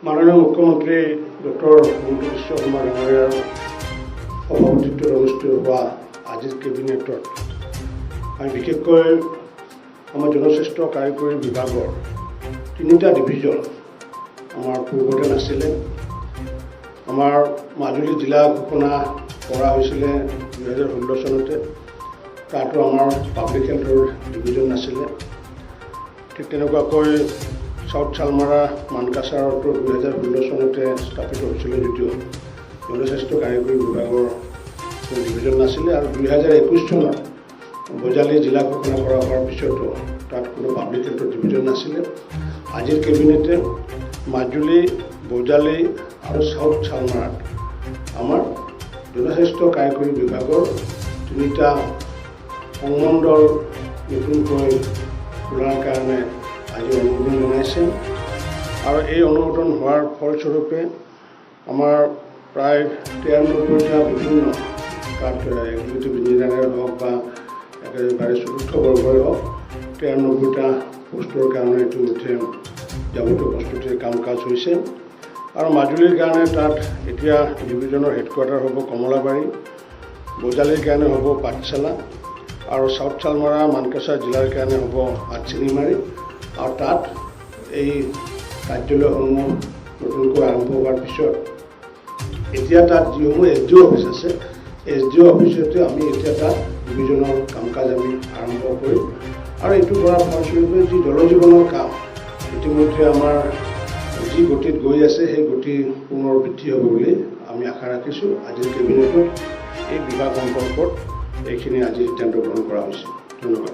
মাননীয় মুখ্যমন্ত্ৰী ডক্টৰ হিমন্ত বিশ্ব শৰ্মা ডাঙৰীয়াৰ সভাপতিত্বত অনুষ্ঠিত হোৱা আজিৰ কেবিনেটত আমি বিশেষকৈ আমাৰ জনস্বাস্থ্য কাৰিকৰী বিভাগৰ তিনিটা ডিভিজন আমাৰ পূৰ্বতে নাছিলে। আমাৰ মাজুলী জিলা ঘোষণা কৰা হৈছিলে 2016 চনতে, তাতো আমাৰ পাব্লিক হেল্থৰ ডিভিজন নাছিলে। ঠিক তেনেকুৱাকৈ চাউথ চালমাৰা মানকাছাৰতো 2016 চনতে স্থাপিত হৈছিলে যদিও জনস্বাস্থ্য কাৰিকৰী বিভাগৰ কোনো ডিভিজন নাছিলে। আৰু 2021 চনত বজালী জিলা ঘোষণা কৰা হোৱাৰ পিছতো তাত কোনো পাব্লিক হেল্থৰ ডিভিজন নাছিলে। আজিৰ কেবিনেটে মাজুলী, বজালী আৰু চাউথ চালমাৰাত আমাৰ জনস্বাস্থ্য কাৰিকৰী বিভাগৰ তিনিটা সংমণ্ডল নতুনকৈ খোলাৰ কাৰণে আজি অনুমোদন জনাইছে। আৰু এই অনুমোদন হোৱাৰ ফলস্বৰূপে আমাৰ প্ৰায় 93টা বিভিন্ন তাত এক্সিকিউটিভ ইঞ্জিনিয়াৰে হওক বা একেবাৰে চতুৰ্থ বৰ্গৰে হওক, 93টা পোষ্টৰ কাৰণে ইতিমধ্যে যাৱতীয় প্ৰস্তুতিৰ কাম কাজ হৈছে। আৰু মাজুলীৰ কাৰণে তাত এতিয়া ডিভিজনৰ হেডকোৱাৰ্টাৰ হ'ব কমলাবাৰী, বজালীৰ কাৰণে হ'ব পাঠশালা আৰু চাউথ চালমাৰা মানকাছাৰ জিলাৰ কাৰণে হ'ব হাটশিঙিমাৰী। আৰু তাত এই কাৰ্যালয়সমূহ নতুনকৈ আৰম্ভ হোৱাৰ পিছত এতিয়া তাত যিসমূহ এছ ডি অ' অফিচ আছে, এছ ডি অ' অফিচতে আমি এতিয়া তাত ডিভিজনৰ কাম কাজ আমি আৰম্ভ কৰিম। আৰু এইটো কৰাৰ ফলস্বৰূপে যি জলজীৱনৰ কাম ইতিমধ্যে আমাৰ যি গতিত গৈ আছে, সেই গতি পুনৰ বৃদ্ধি হ'ব বুলি আমি আশা ৰাখিছোঁ। আজিৰ কেবিনেটত এই বিভাগ সম্পৰ্কত এইখিনি আজি সিদ্ধান্ত গ্ৰহণ কৰা হৈছে। ধন্যবাদ।